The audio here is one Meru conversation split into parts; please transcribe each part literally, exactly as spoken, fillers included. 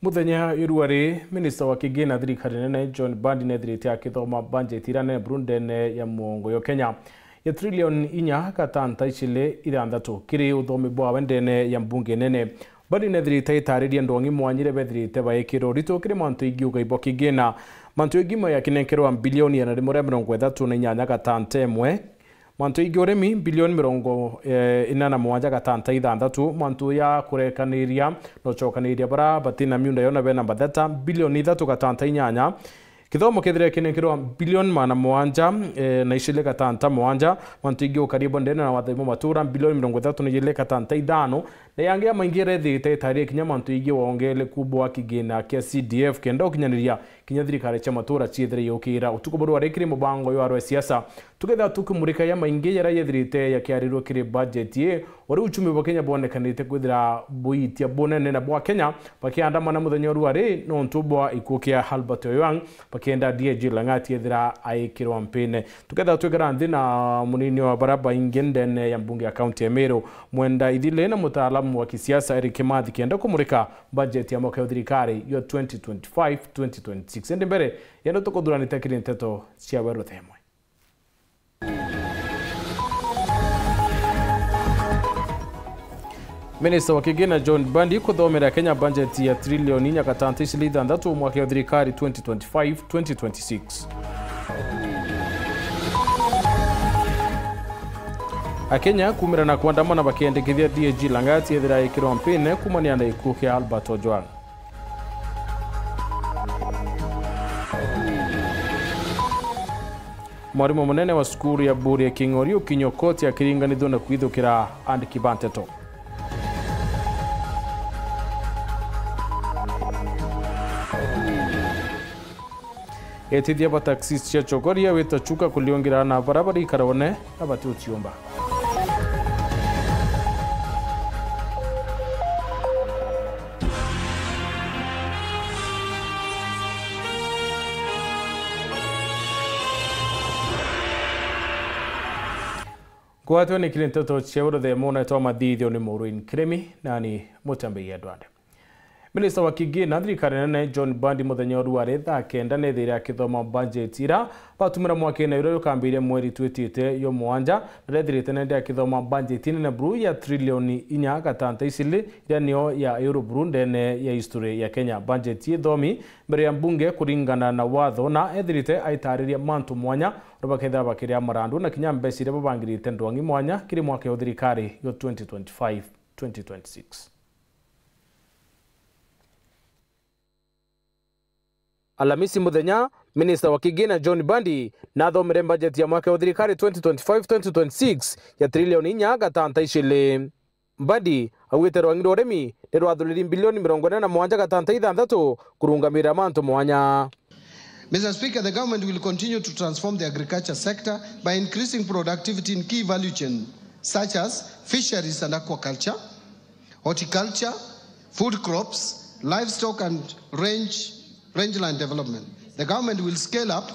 Muthenya jwa ruari, minista wa kigina thirikari nene John Mbadi nethirite akithoma bajeti iria nene buru ndene ya muongo yo Kenya ya trilioni inya gatanta icili ithanthatu. Kiri uthomi bwawe ndene ya mbunge nene, Mbadi nethirite aitariria ndongi mwanya iria bethirite baikirwo urito kiri mantu ingi ugai bwa kigina. Mantu ingi mai akinenkerwa mbilioni igana rimwe ria mirongo ithatu na inyanya gatanta imwe. Mantu ingi urimi, mbilioni mirongo, eh, ina na mugwanja gatanta ithanthatu. Mantu ya kurekaniria na ucokaniria bara batina miunda yona bena mbatheta, mbilioni ithatu gatanta inyanya. Kithomo kethire kinenkerwa mbilioni magana mugwanja, eh, na icili gatanta mugwanja. Mantu ingi ukaria bwa ndene na wathai bwa matura, mbilioni mirongo ithatu na ijili gatanta ithano. Na yangi ya maingi irethirite itaria kinya mantu ingi wongeleku bwa kigina kia C D F kenda ukinyaniria kinya thirikari cia matura ciithire iukira. Utuku bwa ruari kiri mubango jwa rwa siasa, tukethira tukimurika ya maingi jaria yethirite yakiarirwe kiri bajeti ii, uria uchumi bwa Kenya bwonekanite kwithira buitia bunene na bwa Kenya bakiandamana muthenya wa ruari nontu bwa ikuu kia Albert Ojwang, bakienda D I G Lang'at ethira aikirwa mpine. Tukethira twikara nthi na munini wa bara baingi ndene ya mbunge ya kaunti ya Meru, Mwenda Ithili na mutaalamu wa kisiasa Eric Kimathi kenda kumurika bajeti ya mwaka ya thirikari ya twenty twenty-five twenty twenty-six. Indi mbere, yenda tukuthuranite kiri nteto cia weru themwe. Minista wa kigina John Mbadi kuthomera Kenya bajeti ya trilioni inya gatanta icili ithanthatu mwaka ya thirikari twenty twenty-five twenty twenty-six. Akenya kumira na kuandamana bakiendekithia D I G Lang'at ethira aikirwa mpine kumania na gikuo kia Albert Ojwang. Mwarimu munene wa cukuru ya Buria King'ori ukinywa koti akiringanithua na kwithukira andiki ba nteto. Etithia ba taxi cia Chogoria wita Chuka kuliungira na bara barikara one na bati uciumba. Ngwatwe ni kiri nteto cia uruthemo na twa mathithio ni Maureen Kirimi, nani Mutambia Ndwande. Minista wa kigina thirikari nene John Mbadi muthenya wa ruari thaa kenda nethire akithoma bajeti ira batumira mwakene uria ukambirie mweri twitite yo mwanja, na rethirite nende akithoma bajeti nene buru ya trilioni inya gatanta icili, iria niyo ya euro buru ndene ya history ya Kenya. Bajeti ithomi mbere ya mbunge kuringana na watho, na ethirite aitariria mantu mwanya uria bakethira bakiria marandu na kinya mbeca iria babangirite ndwang'i mwanya kiri mwaka ya thirikari yo twenty twenty-five twenty twenty-six. Alamisi muthenya, minista wa kigina John Mbadi nathomere bajeti ya mwaka wa thirikari twenty twenty-five twenty twenty-six ya trilioni inya gatanta icili. Mbadi augite rwang'i rwa urimi ni rwathuriri mbilioni mirongo ina na mugwanja gatanta ithanthatu kurungamira mantu mwanya. Mister Speaker, the government will continue to transform the agriculture sector by increasing productivity in key value chain such as fisheries and aquaculture, horticulture, food crops, livestock and range, rangeland development. The government will scale up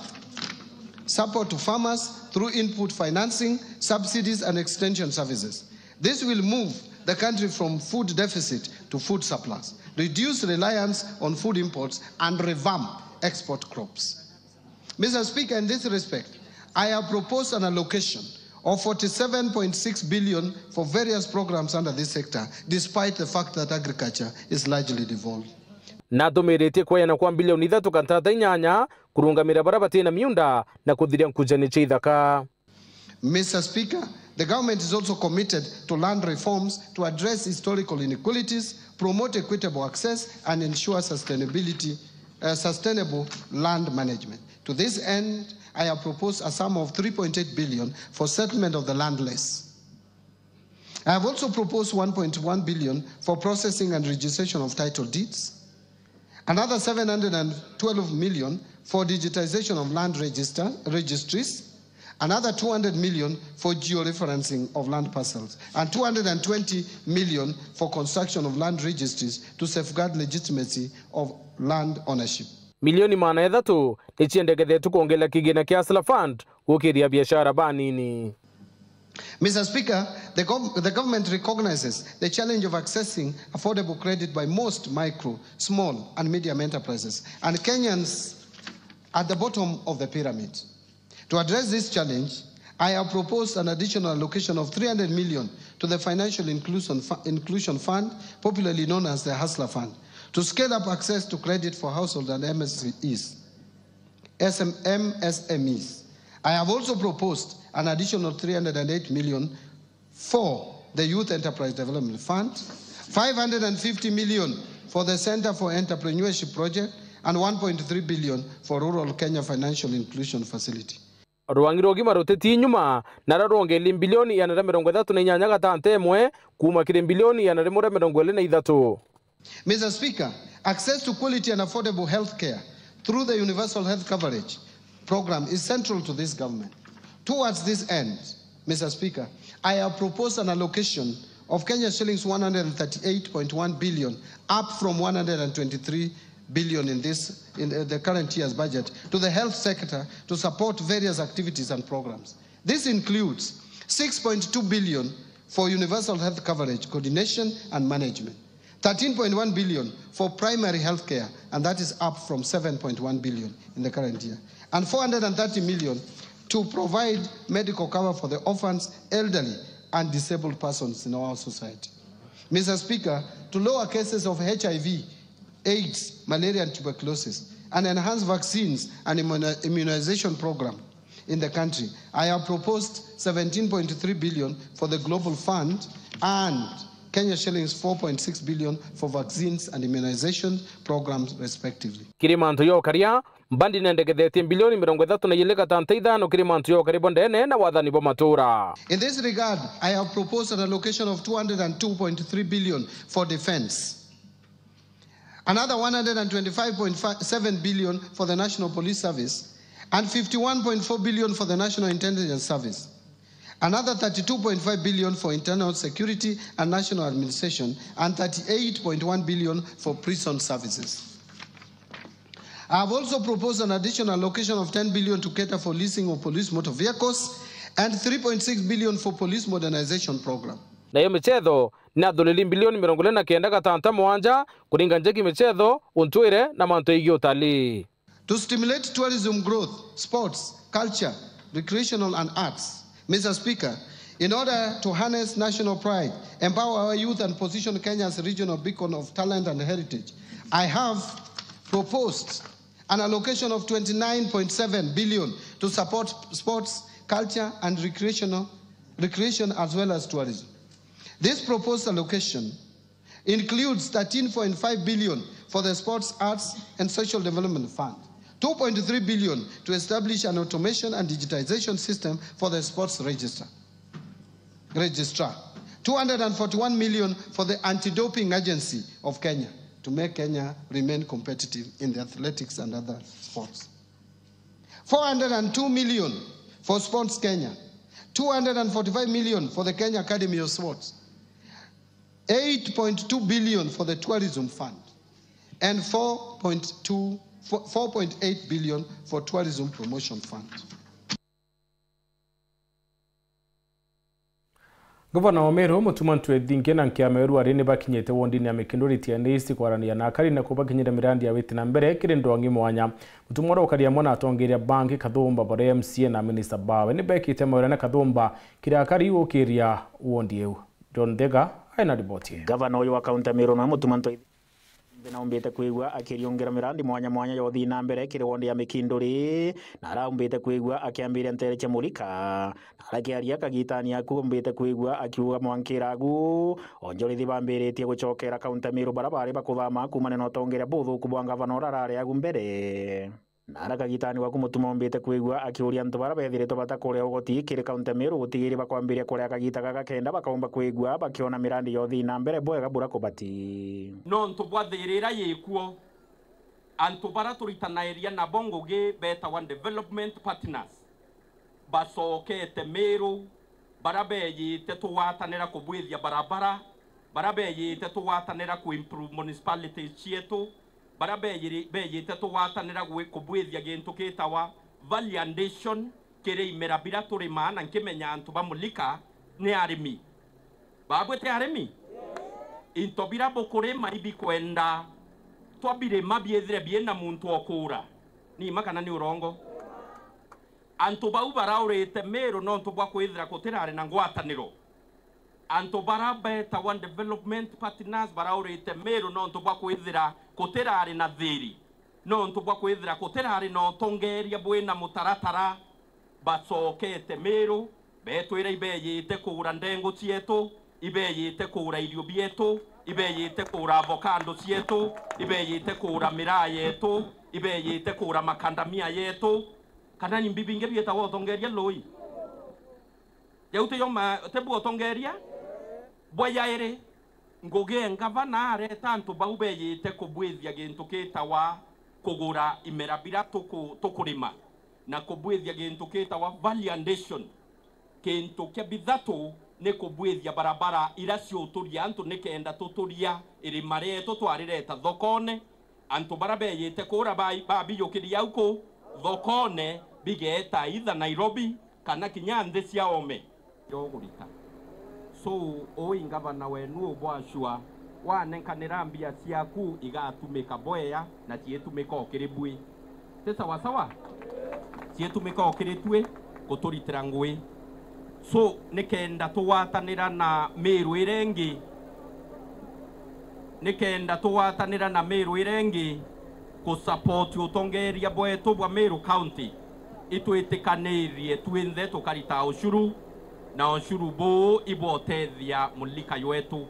support to farmers through input financing, subsidies and extension services. This will move the country from food deficit to food surplus, reduce reliance on food imports and revamp export crops. Mister Speaker, in this respect, I have proposed an allocation of forty-seven point six billion for various programs under this sector, despite the fact that agriculture is largely devolved. Natumiritie kweana kwa mbilioni ithatu gatanta inyanya kurungamira baria batina miunda na kuthiria nkujani cia ithaka. Mister Speaker, the government is also committed to land reforms to address historical inequalities, promote equitable access, and ensure sustainability, uh, sustainable land management. To this end, I have proposed a sum of three point eight billion for settlement of the landless. I have also proposed one point one billion for processing and registration of title deeds, another seven hundred and twelve million for digitization of land register, registries, another two hundred million for georeferencing of land parcels, and two hundred and twenty million for construction of land registries to safeguard legitimacy of land ownership. Milioni magana jathatu ni ciendekethetwe kwongerera kigina kia Hustler Fund gukiria biashara banini. Mister Speaker, the gov-, the government recognizes the challenge of accessing affordable credit by most micro, small and medium enterprises and Kenyans at the bottom of the pyramid. To address this challenge, I have proposed an additional allocation of three hundred million to the Financial Inclusion Fu-, Inclusion Fund, popularly known as the Hustler Fund, to scale up access to credit for households and M S Es, S M, M S M Es. I have also proposed an additional three hundred and eight million for the Youth Enterprise Development Fund, five hundred and fifty million for the Centre for Entrepreneurship Project, and one point three billion for Rural Kenya Financial Inclusion Facility. Rwang'i rwa ugima rutiti nyuma, naro rwongerie mbilioni igana ria mirongo ithatu na inyanya gatanta imwe, kuuma kiri mbilioni igana rimwe ria mirongo iri na ithatu. Mister Speaker, access to quality and affordable health care through the Universal Health Coverage Program is central to this government. Towards this end, Mister Speaker, I have proposed an allocation of Kenya shillings one hundred and thirty-eight point one billion, up from one hundred and twenty-three billion in this, in, uh, the current year's budget, to the health sector to support various activities and programs. This includes six point two billion for universal health coverage, coordination and management, thirteen point one billion for primary health care, and that is up from seven point one billion in the current year, and four hundred and thirty million to provide medical cover for the orphans, elderly, and disabled persons in our society. Mister Speaker, to lower cases of H I V, AIDS, malaria, and tuberculosis, and enhance vaccines and immuniza-, immunization program in the country, I have proposed seventeen point three billion for the Global Fund and Kenya shillings four point six billion for vaccines and immunization programs, respectively. Kiri mantu ya ukaria, mbandi nendegethetie mbilioni mirongo ithatu na ijiri gatanta ithano kiri mantu ya ukaria bwa ndene na wathani bwa matura. In this regard, I have proposed an allocation of two hundred and two point three billion for defence, another one hundred and twenty-five point seven billion for the National Police Service, and fifty-one point four billion for the National Intelligence Service, another thirty-two point five billion for internal security and national administration, and thirty-eight point one billion for prison services. I have also proposed an additional allocation of ten billion to cater for leasing of police motor vehicles and three point six billion for police modernization program. Nayo michetho ni athuriri mbilioni mirongo iri na kenda gatanta mwanja kuringa njeki michetho, untwire na mantu yegii utalii. To stimulate tourism growth, sports, culture, recreational and arts. Mister Speaker, in order to harness national pride, empower our youth and position Kenya as a regional beacon of talent and heritage, I have proposed an allocation of twenty-nine point seven billion to support sports, culture and recreational, recreation as well as tourism. This proposed allocation includes thirteen point five billion for the Sports, Arts and Social Development Fund, two point three billion to establish an automation and digitization system for the sports register, registrar, two hundred and forty-one million for the Anti-Doping Agency of Kenya to make Kenya remain competitive in the athletics and other sports, four hundred and two million for Sports Kenya, two hundred and forty-five million for the Kenya Academy of Sports, eight point two billion for the Tourism Fund, and four point two, four point eight billion for Tourism Promotion Fund. Gavana wa Meru, Mutuma M'Ethingia, na nkia Meru ari ni bakinyite wondini ya Mikinduri Tiani East kwarania na akari na kubakinyira mirandi ya witi na mbere kiri ndongi mwanya. Mutuma uria ukari amwe na atongeria bangi, Kathumba, baria M C A na minista bawe ni bekite mawira na Kathumba kiri akari gukiria wondi iu. John Thega aina riboti ii. Gavana uyu wa kaunti ya Meru na Mutuma M'Ethingia Mbe naumbite kwigua akiriungira mirandi mwanya mwanya ya uthii na mbere kiri wondi ya Mikinduri, na araumbite kwigua akiambiria ntere cia Mulika, na arakiaria kagitani aku umbite kwigua akiuga mwankira agu, onjorithi bambiritie gucokera kaunti ya Meru bara bari bakuthama kuumania na utongeria buthuku bwa ngavana uria arari agu mbere. Na ara kagitani gwaku Mutuma umbite kwigua akiuria antu bara bethiritwe batakuria ugoti kiri kaunti ya Meru gutigiri bakwambiria kuria kagita gaka kenda bakaumba kwigua bakiona mirandi ya uthii na mbere bwega bura kubati. Nontu bwa thirira yikuo, antu bara turitanairia nabo ngugi betagwa development partners bacokete Meru, bara beyite tugwatanira kubwithia barabara, bara beyite tugwatanira ku improve municipalities cietu, bara beyiri-, beyite tugwatanira gwi-, kubwithia gintu gitawa value addition kiri imera bira turimaa, na nkimenya antu ba Mulika ni arimi. Babwite arimi? Into bira bukurima ibikwenda twabirima biithire biina muntu okuura. Ni ima kana ni urongo? Antu bau baraurite Meru nontu bwa kwithira kutirari na ngwataniro. Antu bara betagwa development partners baraurite Meru nontu bwa kwithira kutirari na thiri, nontu bwa kwithira kutirari na utongeria bwina mutaratara. Bacokete Meru, betwira ibeyite kugura ndengu cietu, ibeyite kugura irio bietu, ibeyite kugura avocado cietu, ibeyite kugura miraa yetu, ibeyite kugura makandamia yetu, kana ni mbi bingi bietagwa utongeria lui. Jau tiyo ma-, tibu utongeria? Bwa yairi, ngugi e ngavana areta antu bau beyite kubwithia gintu gitawa kugura imera bira tuku-, tukurima, na kubwithia gintu gitawa value addition. Gintu kia bithatu ni kubwithia barabara ira ciuturia antu nikenda tuturia irima rietu twarireta thokone, antu bara beyite kura ba-, babiyukiria au ku thokone, bigeeta either Nairobi kana kinya nthi cia oome. Yogurita. So, ui ngavana wenu ubwacua, wanenkanira mbia ciaku igatumika bwea na cietumika o kiri bui. Ti sawa sawa? Cietumika o kiri tui kuturitira ngui. So, nikenda tugwatanira na Meru iria ingi, nikenda tugwatanira na Meru iria ingi ku support utongeria bwetu bwa Meru County, itwitikanirie twinthe tukarita ushuru, na ushuru buu ibwotethia mulika jwetu.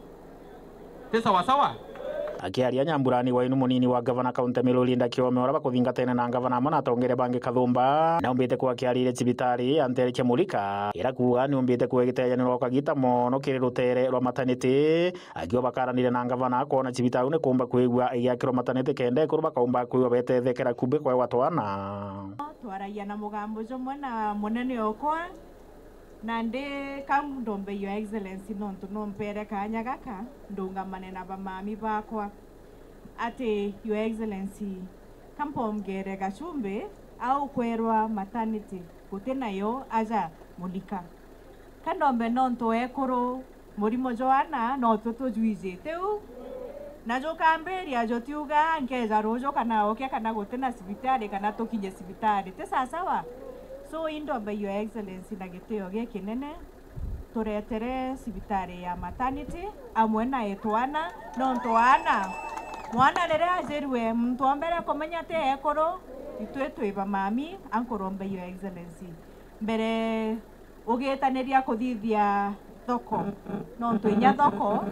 Ti sawa sawa? Akiaria Nyamburani, wainu munini wa ngavana kaunti ya Meru Linda Kiome, uria bakuthingatene na ngavana amwe na atongeria bangi Kathumba, naumbite kuga akiaririe cibitari ya Ntereche Mulika, ira kuuga niumbite kuga igitejaniro gwa kagita mono kiri rutere rwa mataniti, akiuga bakaranire na ngavana kwona cibitari au nikumba kwigua igiakirwa mataniti kenda ekuru bakaumba kwigua betethekera kumbi kwegwa twana. Twaragia na mugambo jumwe na munene okwa, nandi ka ndombe Your Excellency nontu nompere kaanya gaka ndungamane na bamami bakwa. Ati, Your Excellency, ka mpongere Gachumbi au kwerwa maternity guti nayo aja Mulika. Ka ndombe nontu ekuru murimo jwa ana no twe tujwijite u. Na jukambiria jutiuga nkeja ruju kana ukia kana guti na cibitari kana tukinye cibitari. Ti sawa sawa? So, indombe Your Excellency na gitio gikinene turetere cibitari ya maternity amwe na itwana, nontu ana, mwana riria ajirue, muntu wa mbere kumenya ti ekuru, itwi twi bamami, ankurombe Your Excellency. Mbere ugitaniria kuthithia thoko, nontu inya thoko,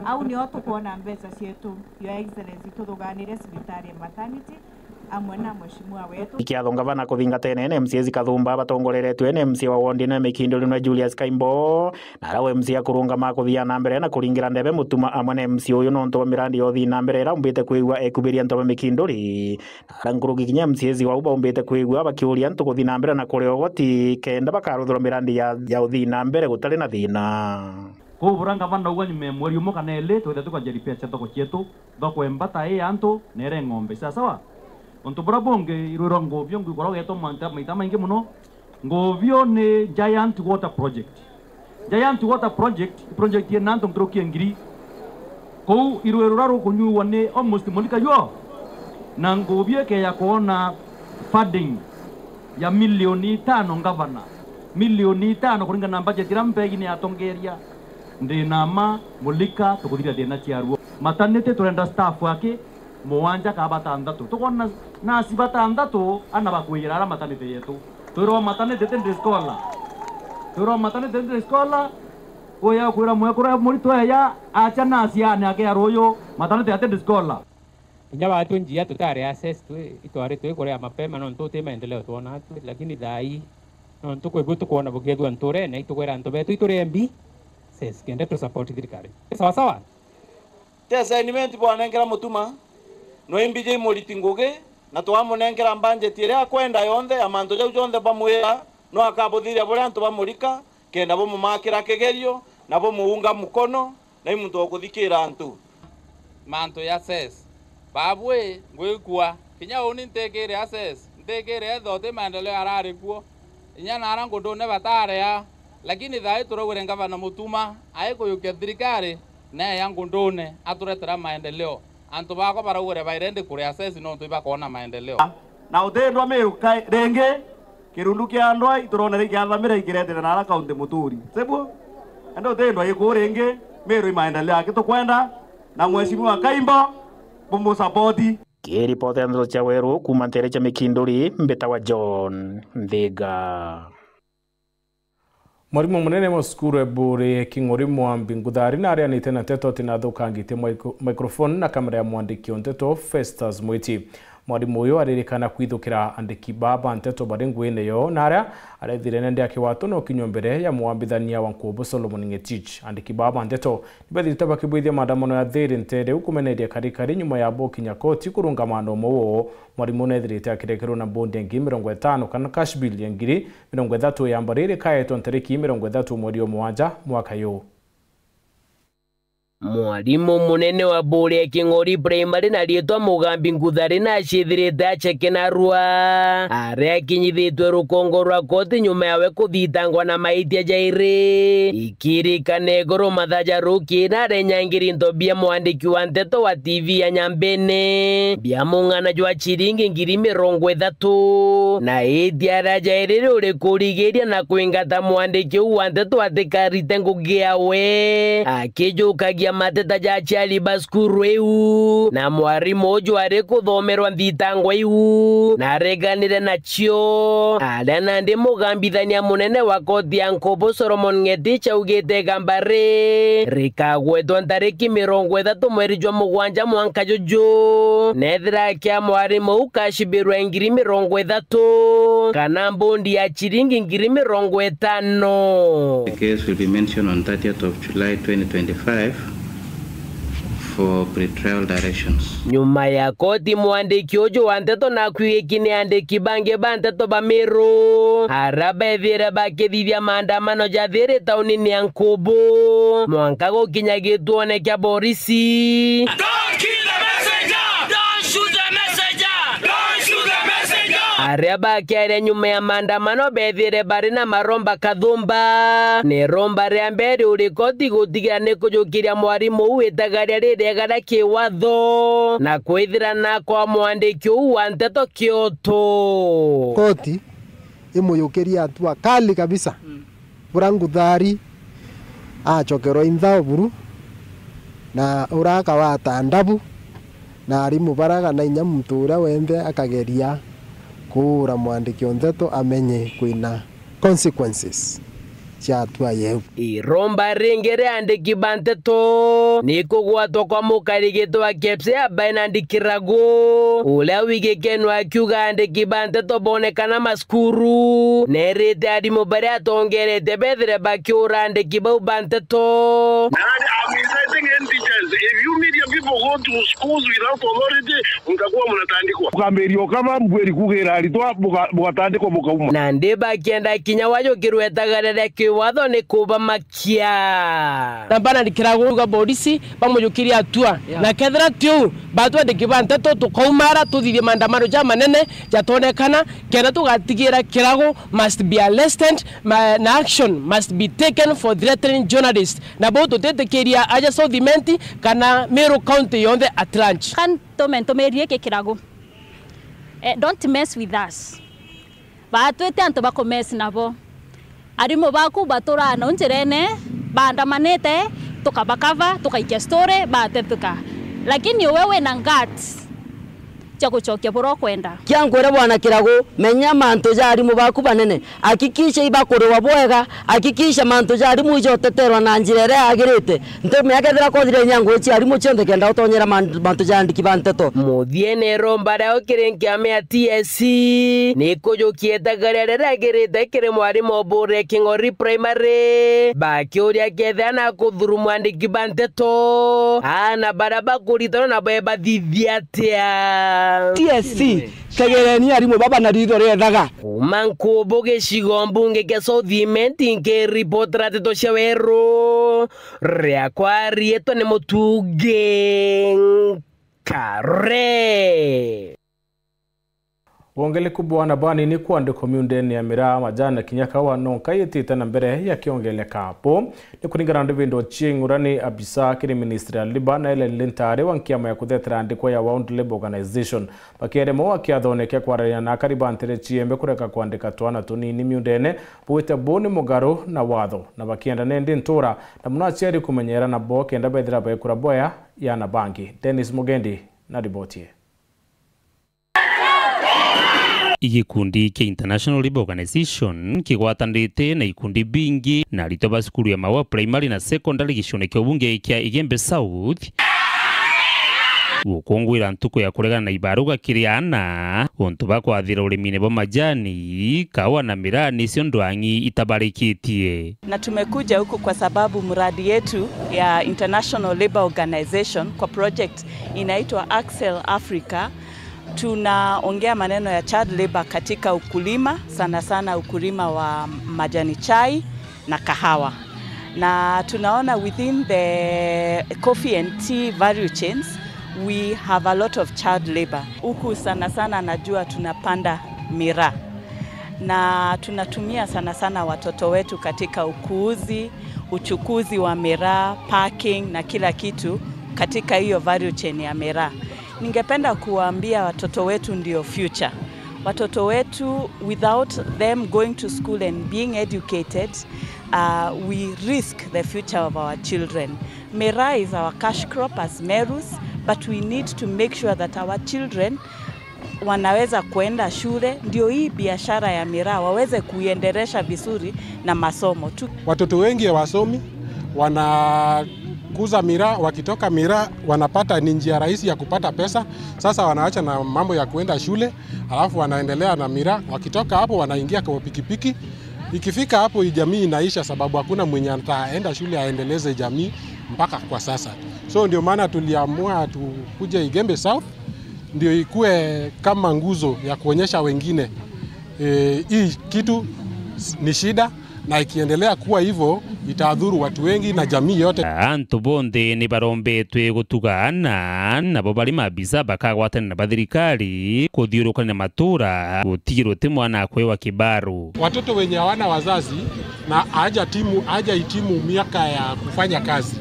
au nio tukwona mbeca cietu. Your Excellency, tuthuganire cibitari ya maternity amwe na mheshimiwa wetu. Ikiatho ngavana kuthingatene na M C As Kathumba batongoreretue ni M C A wa ward ino ya Mikinduri nwe Julius Kaimbo, na ara M C A akurungama kuthia na mbere na kuringira ndebe Mutuma amwe na M C A uyu nontu bwa mirandi ya uthii na mbere ira umbite kwigua ekubiria antu ba Mikinduri. Ara nkuruki kinya M C As wau baumbite kwigua bakiuria antu kuthi na mbere na kuria ugoti kenda bakaruthirwa mirandi ya, ya uthii na mbere gutari na thina. Kuu bura ngavana auga nyuma ya mweri umwe kana iri, twithire tukaja repair cia thoko cietu, thoko e mbata i ya antu na iri ng'ombe. Sawa sawa? Untu bura bungi, irwirwa nguvio, ngwikora ugetwa maita, maita maingi muno. Nguvio ni Giant Water Project. Giant Water Project, project ina antu nkuruki ya ngiri. Kuu irwe rura rukunyuwa ni almost Mulika yuo. Na nguvio ikeya kwona funding ya milioni itano ngavana. Milioni itano kuringana na budget ira mpegi ni atongeria. Ndi na ma, Mulika, tukuthira thina cia ruo. Maternity turenda staff aki, muwanja ka batanthatu. Tukwona nasi batanthatu, ana bakwiyira ara maternity yetu. Twirwa maternity ti day scholar. Twirwa maternity ti day scholar. Uya kwira mwekuru muritu eya, acha nasi ane ake ya ruyu, maternity ati day scholar. Inya batwi njia tutari assess twi, itwari twi kuria mapema, nontu uti maendeleo twona twi, lakini thaa ii, nontu kwibua tukwona bukethua nturene, itukwira antu betu ituri M B Cs, kenda tu support thirikari. Sawa sawa? Ti assignment bwanenkera Mutuma, no imbiji muriti ngugi, na twamunenkera budget iria akwenda yonthe ya mantu jau jonthe bamwira, no akabuthiria buria antu ba Mulika, kenda bumumakira kigerio, na bumuunga mukono, na i muntu wa kuthikira antu. Mantu ya access. Babui, ngwikua. Kinya uni ntikire access, ntikire etho ti maendeleo arari kuo. Inya nara ngundune batarea. Lakini thaai turaugire ngavana Mutuma aikuyukia thirikari, neya ngundune, aturetera maendeleo. Antu bakwa baraugire bairendi kureassess nontu ibakoona maendeleo. Na utindwa Miru kai-, ringi, kirundu kia ndwai turonere ikiathamira ikiretera nara kaunti muturi. Sibuo? Ende utindwa ikuu ringi, Miru imaendeleo aki tukwenda, na Mheshimiwa Kaimbo, bumusapoti. Kiripota ya ndeto cia weru kuuma ntere cia Mikinduri, mbitawa John Nthiga. Mwarimu munene wa cukuru e Buuri King'ori Mwambi Nguthari naarianite na nteto ati nathukangitie micro-, microphone na kamera ya mwandiki o nteto Festus Mwiti. Mwarimu uyu aririkana kwithukira andiki baa ba nteto bari nguine yo na aria arethire nende akiwatwa na ukinywa mbere ya mwambithania wa nkubu Solomon Ng'etich. Andiki baa ba nteto nibethirite bakibwithia maandamano ya thiri ntere iu kumeneria karikari nyuma ya bo kinya koti kurunga maandamano uu. Mwarimu nethirite akirekerwa na bondi ya ngiri mirongo itano kana cash bill ya ngiri mirongo ithatu ya mbari irikaetwe ntariki mirongo ithatu mweri o mugwanja mwaka uyu. Mwarimu munene wa Buuri King'ori Primary na riitwa Mugambi Nguthari nacithirite aceke narua aria akinyithitwe rukongo rwa koti nyuma yawe kuthitangwa na maitia jairi. Ikirikana iguru mathaa ja rukiiri na arenyangiri into bia mwandiki wa nteto wa T V ya Nyambene bia mung'ana jwa ciringi ngiri mirongo ithatu. Na itia aria jairi riuri kurigiria na kwingata mwandiki uu wa nteto atikarite ngugi yawe, akijukagia mateta ja aciari ba cukuru iu, na mwarimu uju ari kuthomerwa nthitango iu, na areganire nacio. Aria nandi mugambithania munene wa koti ya nkubu Solomon Ng'etich augite igamba ri rikagwetwa ntariki mirongo ithatu mweri jwa mugwanja mwanka juju, nethira kia mwarimu uu kashibirwe ngiri mirongo ithatu kana mbundi ya ciringi ngiri mirongo itano. The case will be mentioned on thirtieth of July twenty twenty-five for pretrial directions. Nyuma ya koti, mwandiki uju wa nteto nakuigiki ni andiki bangi ba nteto ba Miru, aria bethire bakithithia maandamano ja thiri taunini ya Nkubu, mwanka gukinya gituone kia borisi. Don't kill the messenger! Don't shoot the messenger! Don't shoot the messenger! Aria bakiaria nyuma ya maandamano bethire bari na maromba kathumba. Ni romba ria mbere uri koti gutigira ni kujukiria mwarimu uu itagaria ririega ria kiwatho na kwithira na kwa mwandiki uu wa nteto kioto. Koti imuyukirie hatua kali kabisa. Bura Nguthari acokerwa intha o buru, na ura akawata ndabu, na arimu bara kana inya muntu uria wenthe akageria kuura mwandiki o nteto amenye kwina consequences cia hatua yeu. Iromba ringi ria andiki ba nteto ni kugwatwa kwa mukarigiti wa K E B S A Bernard Kiragu, uria wigikenu akiuga andiki ba nteto bonekana macukuru, nerite arimu baria atongerete bethire bakiura andiki bau ba nteto. And I'm inciting any teachers. If you media people go to schools without authority, mtakuwa mnatandikwa. Mukambiriria ukama, mbwiri kugira aritwa, buga-, bugatandikwa bukauma. Nandi bakienda kinya wajukirwe itagaria ria kiwatho ni kubamakia. Na Bernard Kiragu auga borisi bamujukirie hatua. Yeah. Na kethira ti uu, batwandiki ba nteto tukaumara tuthithie maandamano jamanene jatonekana, kenda tugatigira Kiragu must be arrested, ma-, na action must be taken for threatening journalists. Na bau tutitikiria aja South Imenti kana Meru County yonthe at large. Kan tume ntumirie iki Kiragu. Eh, don't mess with us. Batwite antu ba ku mess nabo. Arimu baku baturaa nau njirene, baandamanite, tukabakava, tukaikia story, batetuka. Lakini uwe wina guts cia gucokia buria ukwenda. Kiankwira Bwana Kiragu, menya mantu ja arimu baku banene. Hakikisha ibakuriwa bwega, hakikisha mantu ja arimu ijoteterwa na njira iria yagirite. Ntumia kethira kothire inya ngugi cia arimu cionthe kenda utonyera man-, mantu ja andiki ba nteto. Muthiene, iromba riao kiri nkiama ya T S C ni kujukia itagaria riria riagirite kiri mwarimu o Buuri King'ori Primary, bakiuria kethira na kuthuru mwandiki ba nteto, aana baria bakuritanwa nabo bathithia atia. T S C, tegereni arimu baba na ritho riethaga. Kuuma Nkubu gicigo mbunge kia South Imenti, nkiripotera nteto cia weru, riakwa riitwa ni Mutungi Nkare. Wongeleku bwa ana banini kwandikwa miundene ya miraa, majani na kinya kawa nonka yitite na mbere ya kiongeleka. Bo ni kuringana na David Ochieng', uria ni abisa kiri ministry ya Labour na Ellen Lintari wa nkiama ya kuthetera andikwa ya Wound Labour Organization. Bakiaremwa wa kiathone kia kwararia na akari ba ntere ciembe kureka kwandika twana tunini miundene, bwite bu ni mugaru na watho, na bakienda nendi ntura, na muno aciari kumenyera nabo kenda bethira baikura boya ya ana bangi. Dennis Mugendi na riboti ii. Igikundi kia International Labour Organization kigwatanirite na ikundi bingi na aritwa ba cukuru ya Maua Primary na Secondary gicione kia ubunge kia Igembe South gukungwira ntuku ya kuregana na ibaruga kiri ana untu ba kwathira urimine bwa majani, kawa na miraa nicio ndwang'i itabarikitie. Na tumekuja huku kwa sababu mradi yetu ya International Labour Organization kwa project inaitwa Axel Africa, tunaongea maneno ya child labor katika ukulima, sana sana ukulima wa majani chai na kahawa. Na tunaona within the coffee and tea value chains, we have a lot of child labor. Huku sana sana najua tunapanda miraa. Na tunatumia sana sana watoto wetu katika ukuuzi, uchukuzi wa miraa, packing na kila kitu katika hiyo value chain ya miraa. Ningependa kuwaambia watoto wetu ndio future. Watoto wetu, without them going to school and being educated, uh, we risk the future of our children. Miraa is our cash crop as Merus, but we need to make sure that our children wanaweza kuenda shule, ndio hii biashara ya miraa waweze kuiendelesha vizuri na masomo tu. Watoto wengi hawasomi, wanakuza miraa, wakitoka miraa wanapata ni njia rahisi ya kupata pesa. Sasa wanaacha na mambo ya kuenda shule, alafu wanaendelea na miraa. Wakitoka hapo wanaingia kwa pikipiki. Ikifika hapo, hii jamii inaisha, sababu hakuna mwenye ataenda shule aendeleze jamii mpaka kwa sasa. So ndio maana tuliamua tukuje Igembe South, ndio ikue kama nguzo ya kuonyesha wengine, eh, hii kitu s-, ni shida, na ikiendelea kuwa hivyo, itadhuru watu wengi na jamii yote. Antu bonthe ni barombetwe gutuga ana, nabo bari mabisa bakagwatana na bathirikari kuthiurukania matura, gutigirwe ti mwana akwewa kibaru. Watoto wenye hawana wazazi na hawaja timu, hawajahitimu miaka ya kufanya kazi,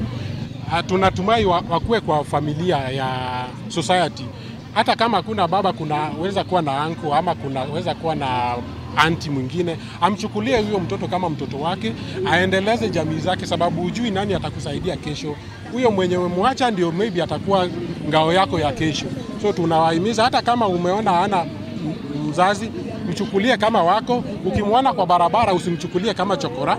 ah, tunatumai wa-, wakue kwa familia ya society. Hata kama hakuna baba, kunaweza kuwa na uncle ama kunaweza kuwa na auntie mwingine, amchukulie huyo mtoto kama mtoto wake, aendeleze jamii zake, sababu hujui nani atakusaidia kesho. Huyo mwenye umemwacha ndio maybe atakuwa ngao yako ya kesho. So tunawahimiza, hata kama umeona hana m-, mzazi, mchukulie kama wako. Ukimwona kwa barabara, usimchukulie kama chokora,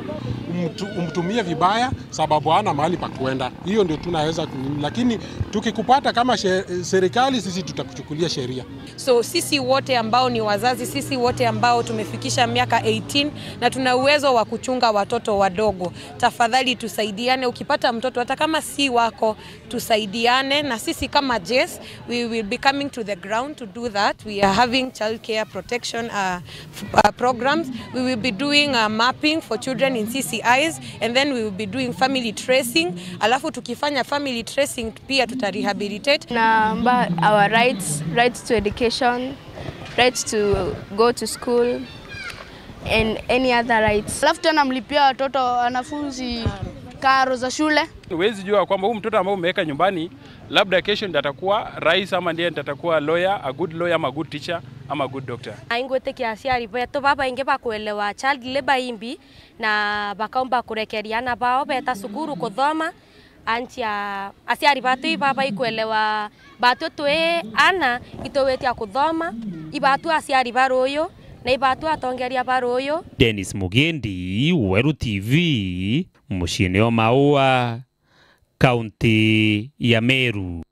umtu-, umtumie vibaya, sababu hana mahali pa kuenda. Hiyo ndio tunaweza ku-, lakini tukikupata kama she-, serikali, sisi tutakuchukulia sheria. So sisi wote ambao ni wazazi, sisi wote ambao tumefikisha miaka eighteen na tuna uwezo wa kuchunga watoto wadogo, tafadhali tusaidiane. Ukipata mtoto, hata kama si wako, tusaidiane. Na sisi kama J S, we will be coming to the ground to do that. We are having child care protection, uh, f-, uh, programs. We will be doing, uh, mapping for children in C C Is, and then we will be doing family tracing. Alafu tukifanya family tracing, pia tuta rehabilitate. Naomba our rights, rights to education, rights to go to school and any other rights. Alafu tena mlipia watoto, wanafunzi, karo za shule. Huwezi jua kwamba huyu mtoto ambao umeweka nyumbani, labda kesho ndiye atakuwa rais ama ndiye atakuwa lawyer, a good lawyer ama a good teacher ama a good doctor. Na ingwitikia aciari betu babaingi bakwelewa child labour imbi na bakaumba kurekeria ana bao beta cukuru kuthoma. Anchi a-, aciari batu iba baikwelewa batu twi ana ituwitia kuthoma, ibatu aciari ba ruyu na ibatu atongeria ba ruyu. Dennis Mugendi, Weru T V, muciini o Maua, kaunti ya Meru.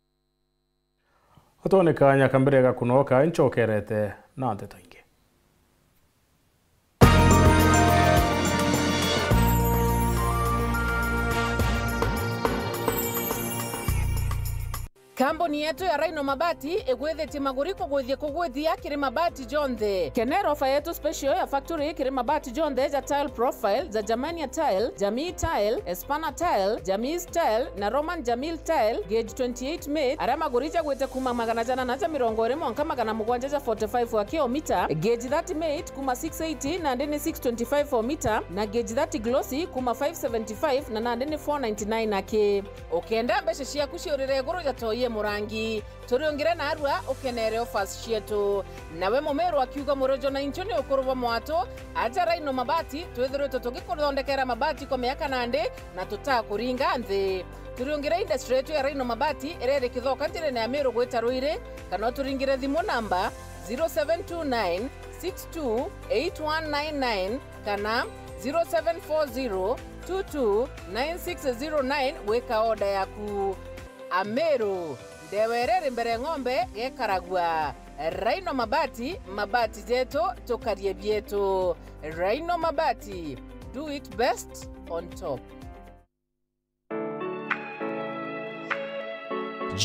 Utwone kanya ka mbere ga kunoka, ncokerete na nteto ingi. Kambuni yetu ya Rhino Mabati igwithitie maguri kugwithia kugwithia kiri mabati jonthe. Kenera ofa yetu special ya factory kiri mabati jonthe ja tile profile, ja Germania tile, Jamii tile, Espana tile, Jamii tile na Roman Jamil tile, gauge twenty-eight mate, aria maguri jagwite kuma magana jana na ja mirongo iri mwanka magana mugwanja ja forty-five wa kilomita, gauge thirty mate kuma six eighty nandi ni six twenty-five o mita, na gauge thirty glossy kuma five seventy-five na nandi ni four ninety-nine aki. Ukenda mbeca ciaku ciurire iguru ja toi ya murangi, turiungire narua ukenere offers cietu. Nawe Mumiru akiuga, murojo na inchu ni ukuru bwa mwatu, aja Rhino Mabati, twithiritwe tugikuthondekera mabati kwa miaka nandi na tutakuringa nthi. Turiungire industry yetu ya Rhino Mabati iria iri Kithoka njirene ya Miru gwita Ruiri, kana uturingire thimu namba zero seven two nine six two eight one nine nine kana zero seven four zero two two nine six zero nine gwika order yaku. Ameru, ndewa iria iri mbere ng'ombe gekaragua. Rhino Mabati, mabati jetu, tukarie bietu. Rhino Mabati, do it best on top.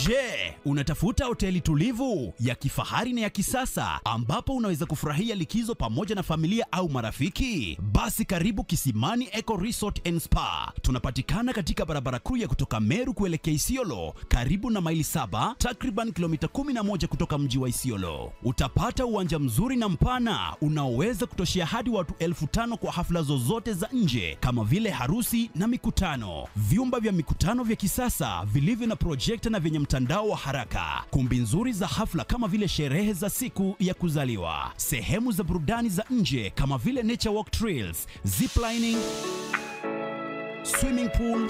Je, unatafuta hoteli tulivu, ya kifahari na ya kisasa ambapo unaweza kufurahia likizo pamoja na familia au marafiki? Basi karibu Kisimani Eco Resort and Spa. Tunapatikana katika barabara kuu ya kutoka Meru kuelekea Isiolo, karibu na Maili Saba, takriban kilomita kumi na moja kutoka mji wa Isiolo. Utapata uwanja mzuri na mpana unaoweza kutoshea hadi watu elfu tano kwa hafla zozote za nje kama vile harusi na mikutano. Vyumba vya mikutano vya kisasa vilivyo na projekta na vyenye mtandao wa haraka. Kumbi nzuri za hafla kama vile sherehe za siku ya kuzaliwa. Sehemu za burudani za nje kama vile nature walk trails, ziplining, swimming pool,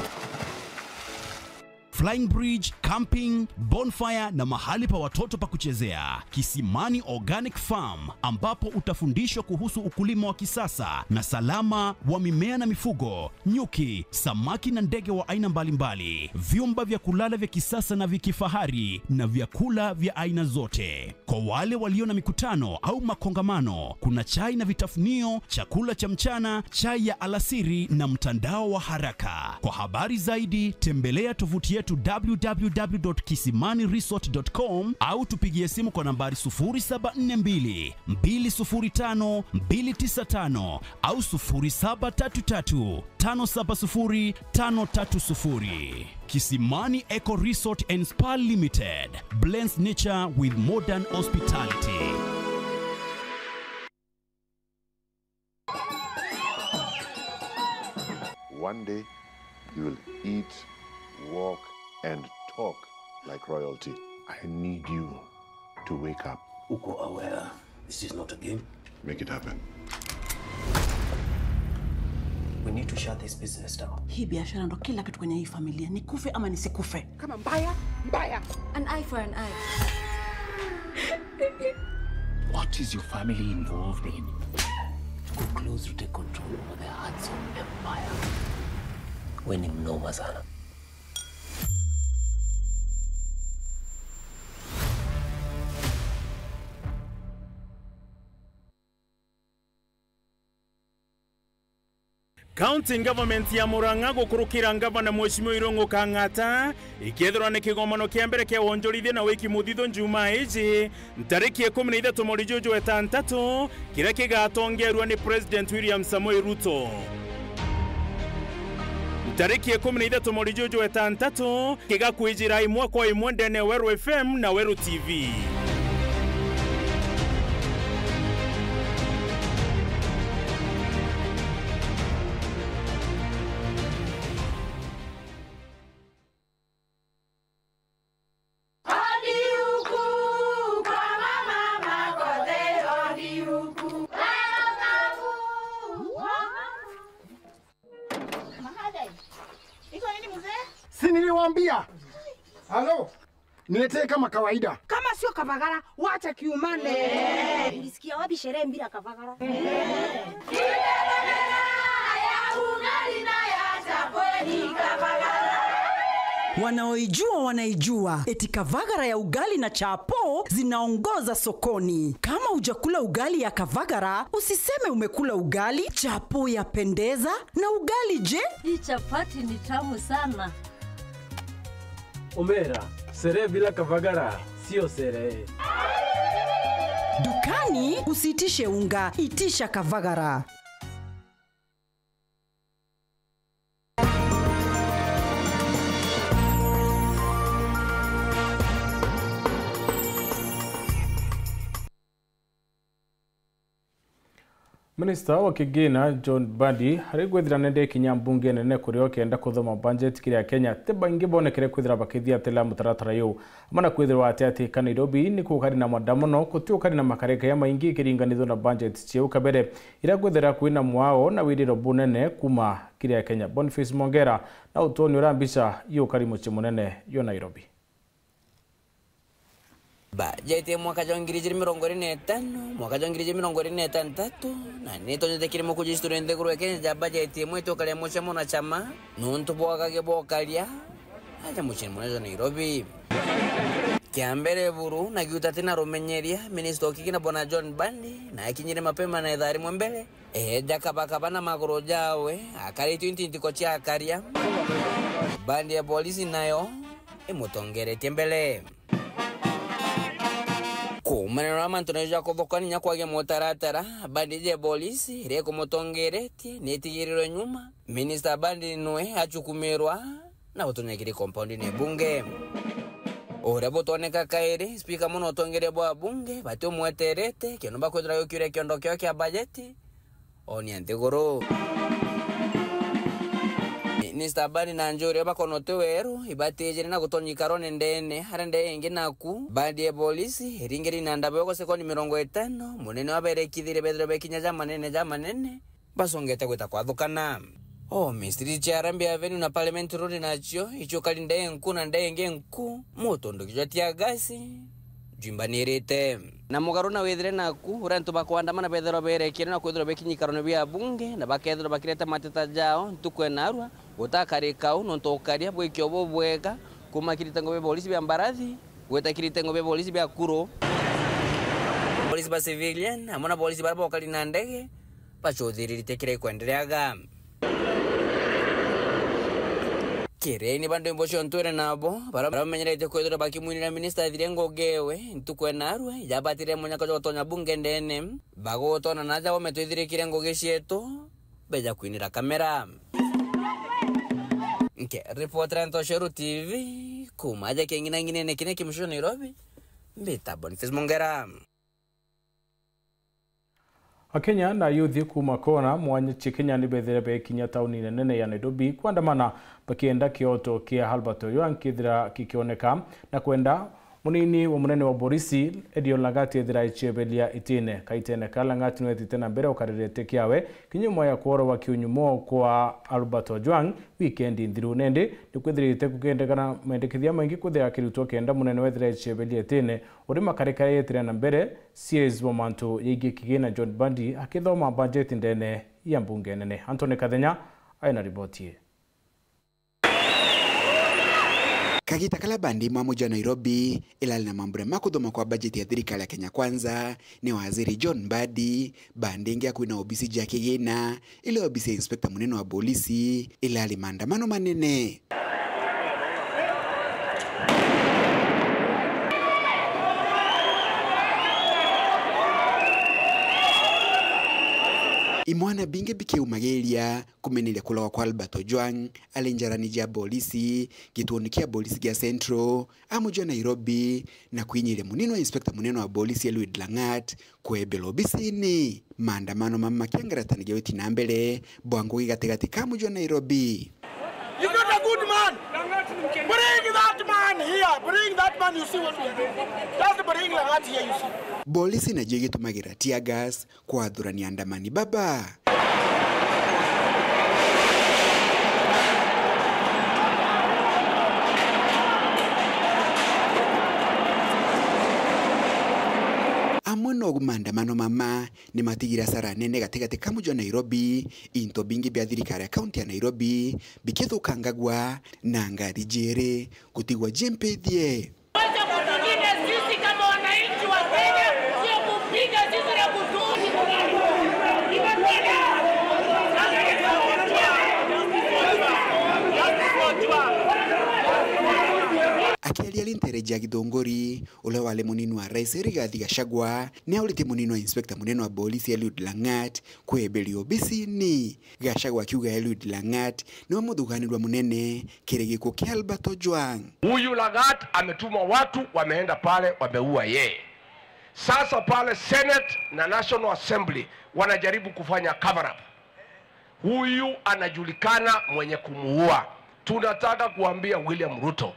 flying bridge, camping, bonfire na mahali pa watoto pa kuchezea. Kisimani Organic Farm, ambapo utafundishwa kuhusu ukulima wa kisasa na salama wa mimea na mifugo, nyuki, samaki na ndege wa aina mbalimbali, vyumba vya kulala vya kisasa na vya kifahari na vyakula vya aina zote. Kwa wale walio na mikutano au makongamano, kuna chai na vitafunio, chakula cha mchana, chai ya alasiri na mtandao wa haraka. Kwa habari zaidi, tembelea tovuti yetu w w w dot kisimani resort dot com au tupigie simu kwa nambari sufuri saba nne mbili, mbili sufuri tano, mbili tisa tano au sufuri saba tatu tatu, tano saba sufuri, tano tatu sufuri. Kisimani Eco Resort and Spa Limited blends nature with modern hospitality. One day, you will eat, walk, and talk like royalty. I need you to wake up. Uko aware this is not a game? Make it happen. We need to shut this business down. Hii biashara ndo kila kitu kwenye hii familia. Nikufe ama nisikufe. Kama mbaya, mbaya. An eye for an eye. What is your family involved in? Tuko close to take control over the hearts of empire. We ni mnoma sana. County Government ya Murang'a gukurukira Ngavana Mheshimiwa Irungu Kang'ata, ikethirwa ni kigomano kia mbere kia wonjorithia na wiki muthithu Njumaa iji, ntariki ikumi na ithatu mweri juju wa itantatu, kiria kigatongerua ni President William Samoei Ruto. Ntariki ikumi na ithatu mweri juju wa itantatu, kigakwijira imwe kwa imwe ndene ya Weru F M na Weru T V. Si niliwaambia? Halo? Niletee kama kawaida. Kama sio Kavagara, wacha kiumane. Ulisikia wapi sherehe bila Kavagara? Wanaoijua wanaijua, eti Kavagara ya ugali na chapo zinaongoza sokoni. Kama hujakula ugali ya Kavagara, usiseme umekula ugali. Chapo yapendeza, na ugali je? Hii chapati ni tamu sana. Omera, Sherehe bila Kavagara sio sherehe. Dukani usiitishe unga, itisha Kavagara. Minista wa kigina John Mbadi ari kwithira nende kinya mbunge nene kuria okenda kuthoma budget kiri Akenya, ti baingi bonekere kwithira bakithiatira mutaratara uyu. Amwe na kwithirwa ati ati ka Nairobi ni kukari na maandamano, guti ukari na makareka ya maingi ikiringanithwa na budget cia au kabere, iria kwithira kwina mwao na wiriro bunene kuma kiri Akenya. Boniface Mongera na utoni uria mbica yukari mucii munene yo Nairobi. Bajeti ya mwaka jwa ngiri ijiri mirongo iri na itano, mwaka jwa ngiri ijiri mirongo iri na itantatu, na ni itonyete kiri mukuji historia nthiguru ya Kenya ja bajeti imwe itukaria mucemo na chama, nuntu bwagage bwokaria aja mucii munene jwa Nairobi. Kia mbere buru na giuta tina rumenyeria, minista okigina bwana John Mbadi na akinyire mapema na ithaa rimwe mbere, eja kabakaba na maguru jawe, akaritue intintiko cia akaria. Bandi ya polisi nayo imutongeretie mbere. Kuumanira na mantu nayo ja kuthukania kwagia mutaratara, bandi ya polisi iria ikumutongeretie ni itigirirwe nyuma. Minista Mbadi nwe achukumirwa na gutonya kiri compound-ini ya bunge. Uria butoneka kairi, spika muno utongeria bwa bunge batiumweterete, kiondo bakwithira gukiuria kiondo kiao kia bajeti, oni a nthiguru. Minista Mbadi na Njuri bakona uti weru, ibatijire na gutonya ikarone ndene, aria ndee ingi naku, bandi ya polisi iringiri na ndabu yoko sekondi mirongo itano, munene waberekithirie bethirwe bekinya ja manene ja manene, basongete gwita kwathukana. O Ministry cia Harambee Avenue na Parliament Road nacio icio kari ndee nku na ndee ingi nku, mutundu kijwa tia gasi jwimbanirite. Na mugaru na withire naku, uria antu bakwandamana bethirwa berekere na kwithirwa bekinya ikarone bia bunge, na bakethirwa bakireta mateta jao ntuku ya narua, gutakarika u nontu ukaria bwikio bubwega, kuma kiri bitengo bia polisi bia mbarathi, gwita kiri bitengo bia polisi bia kuru. Polisi ba civilian, amwe na polisi baria bokari na ndege, bacuthiriritie kiria ikwendereaga. Kireni bandu imbo cio ntwire nabo, baria bamenyerete kwithirwa bakimwinira minista athire ngugi ewe, ntuku enarua, ijabatire munyaka jwa gutonya bunge ndene, bagutona naja bome twithirikire ngugi cietu, beja kwinira kamera. Nke ripotera Ntosheru T V, kuma aja king'inang'inene kiria kimucio Nairobi, mbita Boniface Mongera. Akenya na ayuthi kuma kona mwanya cia Kenya ni bethire bekinya tauni nene ya Nairobi kwandamana bakienda kioto kia Albert Ojwang kithira kikioneka na kwenda munini wa munene wa borisi Edio Lang'at ethira aichebelia itine. Kaitene ka Lang'at nwetite na mbere ukaririte kiawe kinyuma ya kuorwa kiunyumo kwa Albert Ojwang wikendi nthiru. Nindi ni kwithirite kukendekana mendekithia maingi kwithira kirutwo kenda munene wethira aichebelia itine uri makarikara yetire na mbere. Sies wa mantu yaigie kigina John Mbadi akithoma bajeti ndene ya mbunge nene. Anthony Kathenya aina riboti ii. Kagita kala Mbadi mwa muji wa Nairobi ilali na mambura ma kuthoma kwa bajeti ya thirikari ya Kenya Kwanza, ni waziri John Mbadi, Mbadi ingi akwina obisi ja kigina, ile obisi ya inspector munene wa polisi, ilali maandamano manene. Imwana bingi bikiumagiria kumeneria kulagwa kwa Albert Ojwang, ari njarani ja bolisi, gituoni kia bolisi gia Central, a muji wa Nairobi, na kwinyiria munini wa inspector munene wa bolisi Eliud Langat, kwebelwa obisini. Maandamano mama makiangaratanagia witi na mbere bwa ngugi gatigati ka muji wa Nairobi. He's not a good man. Bring that man here. Bring that man, you see what we do. Just bring Langat here, you see. Bolisi nacio igitumagira tear gas kwathurania andamani baba. Amwe nogu maandamano mama ni matigira asara nene gatigati ka muji wa Nairobi, into bingi bia thirikari ya kaunti ya Nairobi bikithukangagwa na ngari jiiri gutigwa jimpithie. Wacha kutupiga sisi kama wananchi wa Kenya, sio kupiga sisi na kutu- Ja Githunguri, uria wari munini wa Rais Rigathi Gachagua, ni auritie munini wa Inspector munene wa polisi Eliud Langat kweberi obisini. Gachagua akiuga Eliud Langat niwe muthuganirwa munene kiri gikuo kia Albert Ojwang. Huyu Lagat ametuma watu, wameenda pale, wameua yeye. Sasa pale Senate na National Assembly wanajaribu kufanya cover up. Huyu anajulikana mwenye kumuua. Tunataka kuambia William Ruto,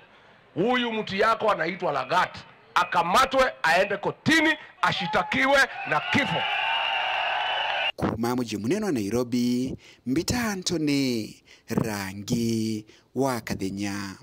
huyu mtu yako anaitwa Lagat, akamatwe, aende kotini, ashitakiwe na kifo. Kuma muji munene wa Nairobi, Mbita Anthony, Rangi wa Kathenya.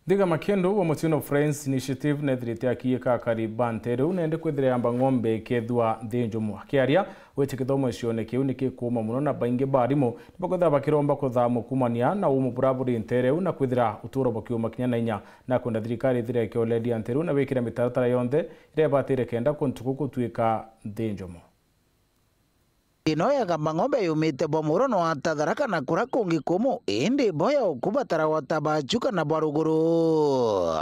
Thiga Makendo wa Mutino Friends Initiative nethirite akiika akari ba ntere u nende kwithira yamba ng'ombe ikethua nthi njumu. Akiaria, gwite kithomo gicione kiu ni kikuuma mono na baingi ba arimu nibakwithira bakiromba kuthamwa kuumania na uumu buria buri ntere u na kwithira uturo bukiuma kinya na inya. Na kwenda thirikari ithire ikioleria ntere u na wikire mitaratara yonthe iria ibatire kenda kuntu kuu gutwika nthi njumu. Ino ya Igamba Ng'ombe yumite bwa muro no ata Tharaka na kura kungi kumu, indi bo ya ukubatara wa Tabachu kana bwa ruguru.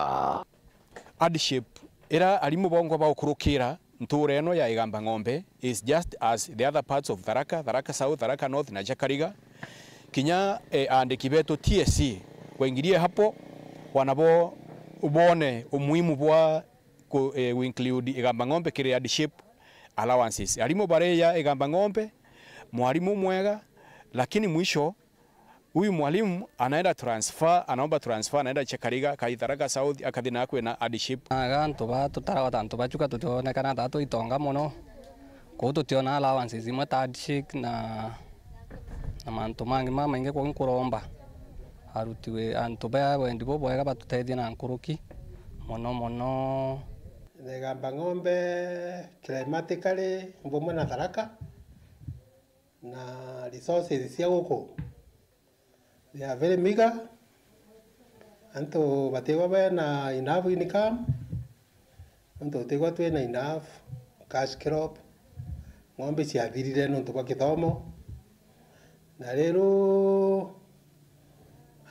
Hardship ira arimu bongwa baukurukira ntuura ino ya Igamba Ng'ombe is just as the other parts of Tharaka, Tharaka South, Tharaka North na Chakariga. Kinya, eh, aandiki betu T S C waingirie hapo, wanabo bone umuhimu bwa ku, eh, include Igamba Ng'ombe kiri hardship allowances. Arimu baria Igamba Ng'ombe, mwarimu mwega, lakini mwisho huyu mwalimu anaenda transfer, anaomba transfer, anaenda Chakariga, kai Tharaka South, akathi na kwina hardship. Aga antu ba tutaragota antu bachuka tutionekana ta twitonga mono. Kuu tutiona allowances imwe ta hardship na, na mantu mangi mamaingi kuu nkuromba aruti wi, antu ba wendi bubwega batutethie na nkuruki mono mono. Igamba Ng'ombe climatically bumwe na Tharaka na resources cia guku they are very meager. Antu batigwa bena enough income, nontu tutigwa twina enough cash crop, ng'ombe ciathirire nontu bwa kithomo. Na riu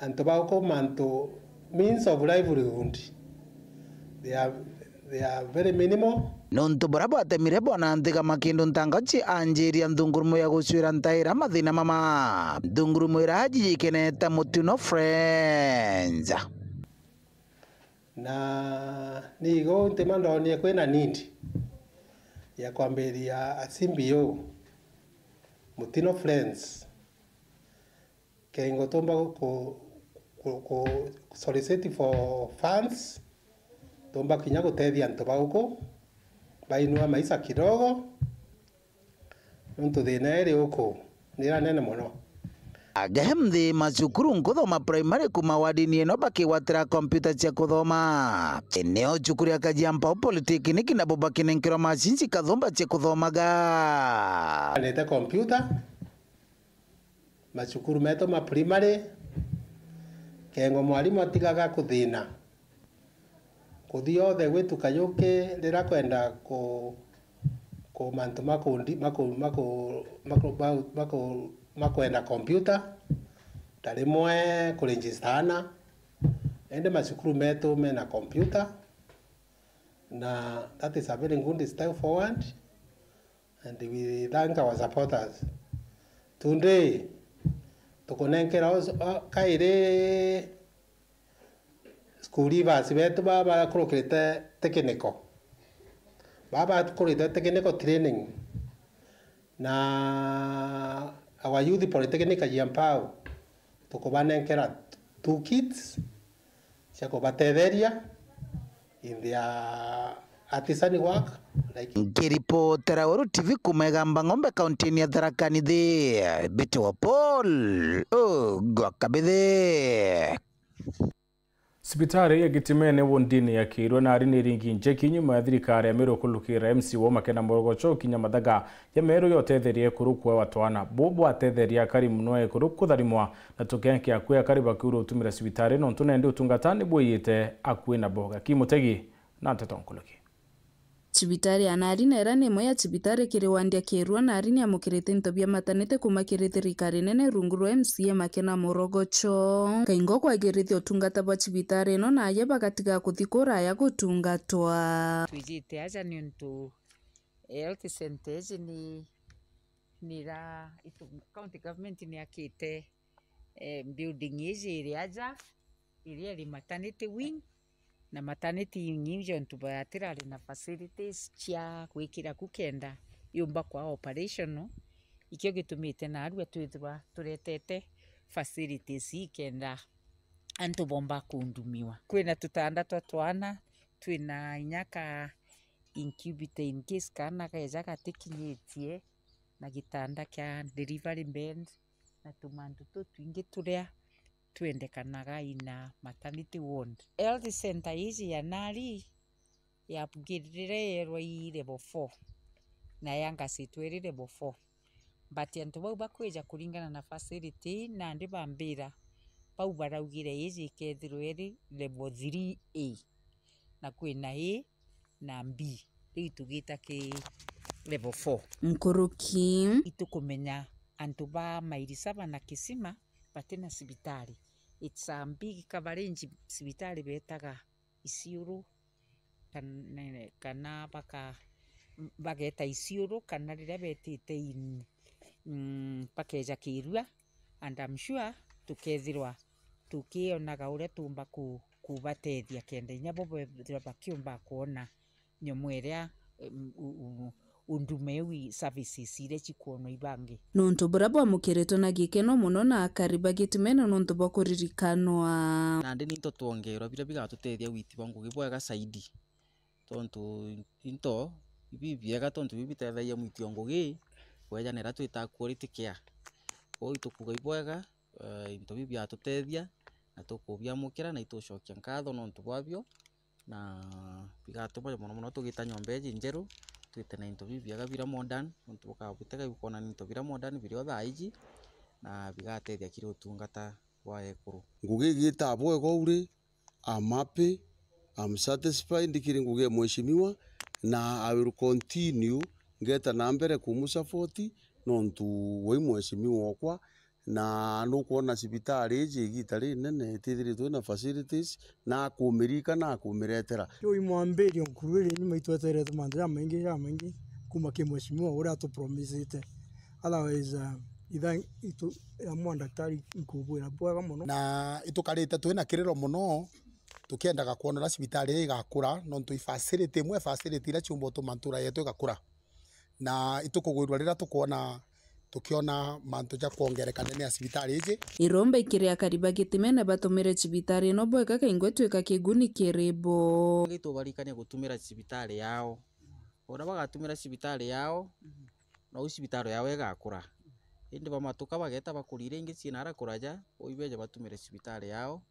antu ba guku mantu means of livelihood they are, they are very minimal. Nontu buria bwatemire bwana Nthiga Makindu Ntangachi anjiria nthungurumo ya gucwira ntaira mathina mama. Nthungurumo ira ajijikenete Mutino Friends. Na nigo ntima ndonire kwina need ya kwambiria a C B O, Mutino Friends, kengo tumba ku, ku, ku solicit for funds, tumba kinya gutethia antu ba guku bainua maisha kidogo. Nontu thina iri uku ni iranene mono. Age nthi macukuru nkuthoma primary kuma wadini ino bakigwatira kompyuta cia kuthoma. Eneo cukuru ya Kajiampau Polytechnic nabo bakinenkerwa macini cikathomba cia kuthomaga. Anete kompyuta macukuru metu ma primary, kengo mwalimu atigaga kuthina. Kuthi yothe gwitu Kayuki rira kwenda ku, ku mantu ma kundi, ma ku, ma ku, ma ku, ma, ma ku, ma kwenda computer, ta rimwe ku register ana, indi macukuru metu mena computer, na that is a very good step forward, and we thank our supporters. Tundi tukunenkera os-, o, kairi school leavers betu baa bakurukirite technical, baa bakurukirite technical training, na our youth polytechnic Kajiampau, tukubanenkera two kits cia kubatetheria in their artisan work, like. Nkiripotera Weru T V kuma Igamba Ng'ombe, kaunti ya Tharaka Nithi, Mbitwa Paul Ogwa Kabithi. Cibitari ya Gitimene wondini ya Kiirwe nari ni iringi njeki nyuma ya thirikari ya Meru kurukira M C wao Makena Morogocho kinya mathaga ya Meru yotetheria ekuru kuewa twana. Bubu atetheria akari muno ekuru kutharimwa na tukenke akui akari bakiura utumira cibitari nontu nende utungata ni bwiyite akui nabo. Gaki Mutegi na nteto nkuluki. Cibitari ya Nari neera ni imwe ya cibitari kiri wandi ya Kirua, Nari ni amukirite into bia matanite kuuma kiri thirikari nene rungu rwa M C A Makena Morogocho. Kaingo kwagirithia utungata bwa cibitari ino, naye bagatiga kuthi kuraya gutungatwa. Twijite aja niuntu health centre iji ni, ni ira itu, county government ni yakite, eh, building iji iri aja, iria iri maternity wing, na maternity wing iji ontu batirari na facilities cia gwikira ku kenda yumba kwa operational. Ikio gitumite naarua twithirwa turetete facilities ii kenda antu bomba kundumiwa. Kwina tutanda twa twana, twina inya ka incubator in case kaana keja gatikinyitie, na gitanda kia delivery bed, na tumantu tutwingi turia twendekanaga in a maternity ward. Health centre iji ya Nari ya upgrade yerwa ii level four, na yangasitwe iri level four. But antu bau bakwija kuringana na facility, nandi bambira bau baraugire iji ikethirwa iri level three A, na kwina A na B. Riu itugita ki level four. Nkuruki. Itukumenya antu ba Mairi Saba na Kisima batina cibitari. It's a big coverage cibitari betaga Isiolo, kan-, kana baka-, bageta Isiolo, kana riria betite in, mm, bakeja Kirua, and I'm sure tukethirwa tukionaga uria tuumba ku-, kubatethia kenda inya bo bethirwa bakiumba kwona nyomo iria, em, u-, u-, undume iu i services iria cikwonwa ibangi. Nontu buria bwamukiritwe na gikeno mono na akari ba Gitimene nontu bwa kuririkanwa. Nandi ni into twongerwa biria bigatutethia witi bwa ngugi bwega zaidi. Tontu into ibi biega tontu ibi bitethagia mwiti o ngugi kwejanira twita quality care. Kwou itukuga ibwega, eh, into bibi biatutethia na tukubiamukira na itucokia nkatho nontu bwabio. Na bigatuma mono mono tugita nyomba iji njeru, twite na into bibiega bira modern, nontu bukabutega ikwona ni into bira modern birio thaa iji, na bigatethia kiri utungata bwa ekuru. Ngugi igitaa bwega uri, I'm happy, I'm satisfied kiri ngugi ya mheshimiwa, na I will continue ngeta na mbere kumusupport nontu wai mheshimiwa okwa. Na nukwona cibitari iji igita rinene itithiritwe na facilities, na akumirika na akumiretera. Kiu imwambirio nkuruiri nyuma itweterete mantu jamaingi, jamaingi kuma ki mheshimiwa uria atupromisite. Otherwise, uh, itha itu ya mwa daktari nkubwira bwega mono. Na itukarite twina kiriro mono, tukiendaga kwona uria cibitari ii igakura, nontu i facility imwe, facility iria ciumba utuma ntura yetu igakura. Na itukugwirua riria tukwona, tukiona mantu ja kwongereka ndene ya cibitari iji. Iromba ikiri akari ba Gitimene batumire cibitari ino bwega kaingwe twika kiguni kiri bo. Tubarikania gutumira cibitari yao. Uria bagatumira cibitari yao, nou cibitari yao igakura. Indi bamatuka bageta bakurire ingi ciina ara kuraja, ui beje batumire cibitari yao,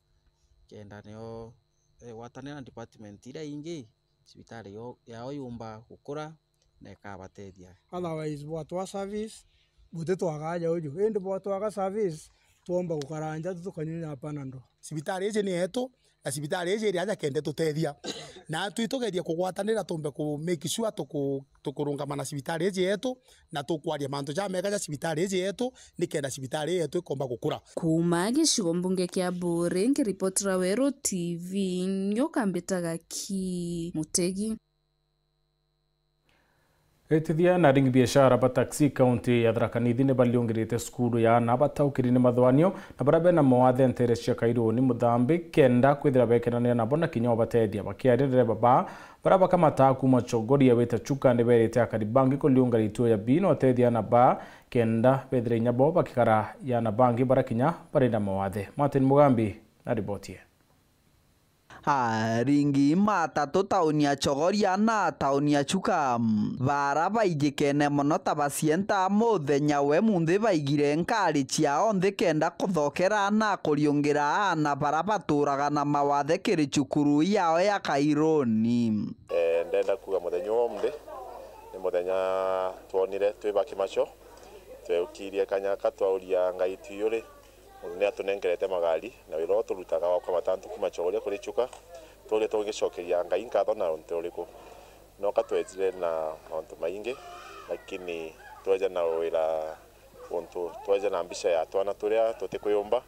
kenda nio, eh, gwatanira na department iria ingi, cibitari yo-, yao yumba gukura na ikabatethia. Otherwise, bwatwa service, buti twagaja uju. Indi bwatwaga service, twomba gukara nja tu tukanyua na Panadol. Cibitari iji ni yetu, na cibitari iji iri aja kenda itutethia. Na twi tugerie kugwatanira tumbe ku make sure tuku-, tukurungama na cibitari iji yetu, na tukwaria mantu jamega ja cibitari iji yetu, nikenda cibitari iji yetu ikomba gukura. Kuuma gicigo mbunge kia Buuri, nkiripotera Weru T V, nyoka mbitaga ki Mutegi. Itithia na aringi biashara ba taxi kaunti ya Tharaka Nithi ni bariungirite cukuru ya aana bataukiri ni mathwanio na baria bena mawathe ntere cia Kairuni Muthambi kenda kwithira bekenanira nabo na kinya ubatethia. Bakiaria ndereba baa baria bakamataa kuuma Chogoria wita Chuka ni berite akari bangi kuriunga ritio ya bii na utethia aana baa kenda bethira inya bo bakikara ya aana bangi baria kinya bari na mawathe. Martin Mugambi na riboti ii. Aringi matatu tauni ya Chogoria na tauni ya Chuka, bara baijikene mono ta bacienta muthenya we munthi baigire nkari ciao nthi kenda kuthokera na kuriungira aana bara baturaga na mawathe kiri cukuru yao ya Kairuni. Eh, ndenda kuga muthenya uyu wa umunthi ni muthenya twonire twi ba kimaco, tweukirie kanya ka twauria Ngai twiyuri, muntu ni atunengerete magari, na wira uria turutaga wa kwamata antu kuma Chogoria kuri Chuka, turie tungicokeria Ngai nkatho na untu uriku. Noka twejire na mauntu maingi, lakini tweja na wira untu tweja na mbica ya twana turia tutikwiyumba,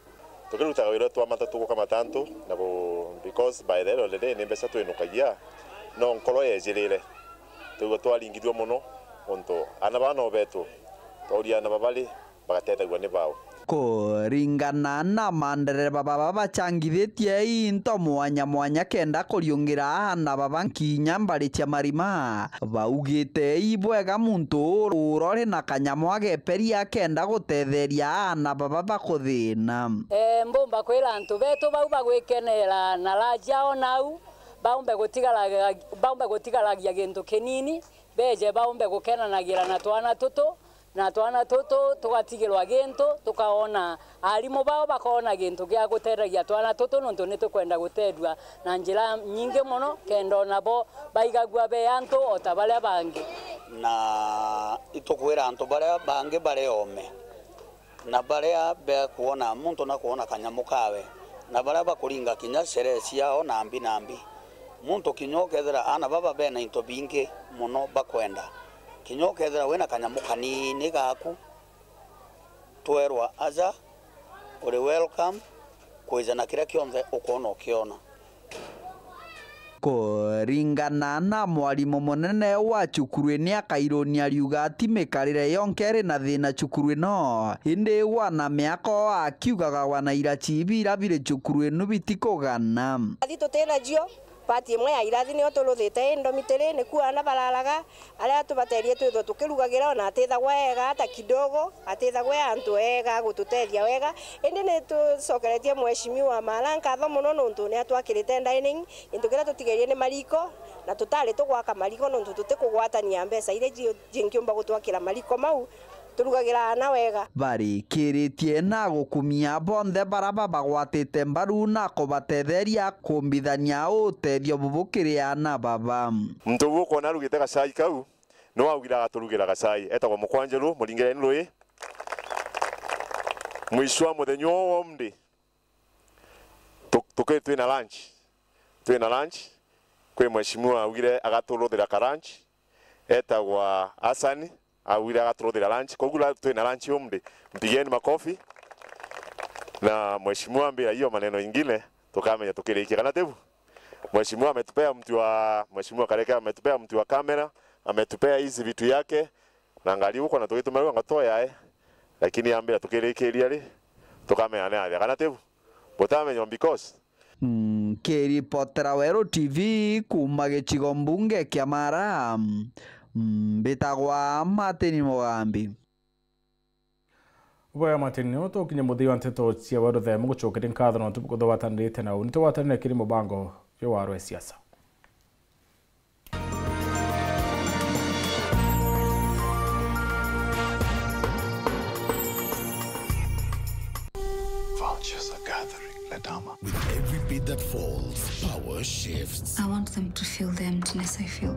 tukirutaga wira twa matatu guka matantu, na bu-, because by the end of the day ni mbeca twinukagia, no nkoro yejirire. Twigua twaringithua mono untu ana baa no betu, twauria ana baba ri, bagatethagua ni bau. Kuringana na mandereba baba bachangithitie into mwanya mwanya kenda kuriungira aana baba nkinya mbari cia marima, baugite ibwega muntu urori na kanyamu ageperia kenda gutetheria aana baba bakuthina. Eh, mbumba kwira antu betu bau bagwikenera na raja o nau, baumbe gutigaraga-, baumbe gutigaragia gintu kinini, beje baumbe gukenanagira na twana tutu, na twana tutu tugatigirwa gintu, tukaona arimu bao bakoona gintu gia guteethagia twana tutu, nontu ni tukwenda guteethua na njira nyingi mono, kenda o nabo baigagua be antu o ta baria bangi. Na itukwira antu baria bangi bari oome, na baria bekwona muntu na kwona kanyamu kawe, na baria bakuringa kinya sherehe ciao nambi nambi. Muntu kinya ukethira aana baba bena into bingi mono bakwenda, kinya ukethira wina kanyamu kanini gaku, twerwa aja, uri welcome kwija na kiria kionthe ukwona ukiona. Kuringana na mwarimu munene wa cukuru ino, Akairuni, ariuga ati mikarire yonka iri na thina cukuru ino, indi wana miaka o akiugaga wana irachi biria biri cukuru ino bitikugana. Athi tutina jio, part imwe ya irathi nio turuthite i dormitory, niku aana bararaga, aria tubaterie twithwe tukirugagira, ona atithagwa ega hata kidogo, atithagwa e antu ega gututethia wega. Indi ni tucokeretie Mheshimiwa Mara nkatho mono nontu ni atwakirite dining, gintu kiria tutigerie ni mariko, na tutari tugwaka mariko nontu tutikugwatania mbeca iria ji-, jingiumba gutwakira mariko mau. Turugagira aana wega. Barikiritie na gukumia bonthe bara babagwatite mbaru na kubatetheria kumbithania utethio bubu kiri aana baba. Muntu uu ukwona arugite gacai kau, no augire agaturugira gacai. Etagwa Mukwanjeru, muringireni rui. Mwisho wa muthenya uu wa umdi, tu-, tuki-, twina lunch. Twina lunch. Kwi mheshimiwa augire agaturuthira ka lunch. Etagwa Hassan, augire agaturuthira lunch. Koguo la-, twina lunch umdi. Mpigeni makofi. Na mheshimiwa ambira hiyo maneno ingine, tukamenya tukirikia. Kana tibu? Mheshimiwa ametupea mtu wa, Mheshimiwa Kareke ametupea mtu wa kamera, ametupea hizi vitu yake, na ngari huko na tugitumira ngatoya, eh. Lakini ambira tukirikiria ri, tukamenya ni athia. Kana tibu? Butamenya because Nkiripotera Weru T V kuuma gicigo mbunge kia Mara, mbitagwa Martin Mugambi. Bwega Martin, niu tukinya muthia wa nteto cia Weru Themu, gucokeria nkatho nontu bukuthubatanirite nau. Nitugwatanire kiri mubango juu wa rwe siasa. Vultures are gathering, Ledama. With every beat that falls, power shifts. I want them to feel the emptiness I feel.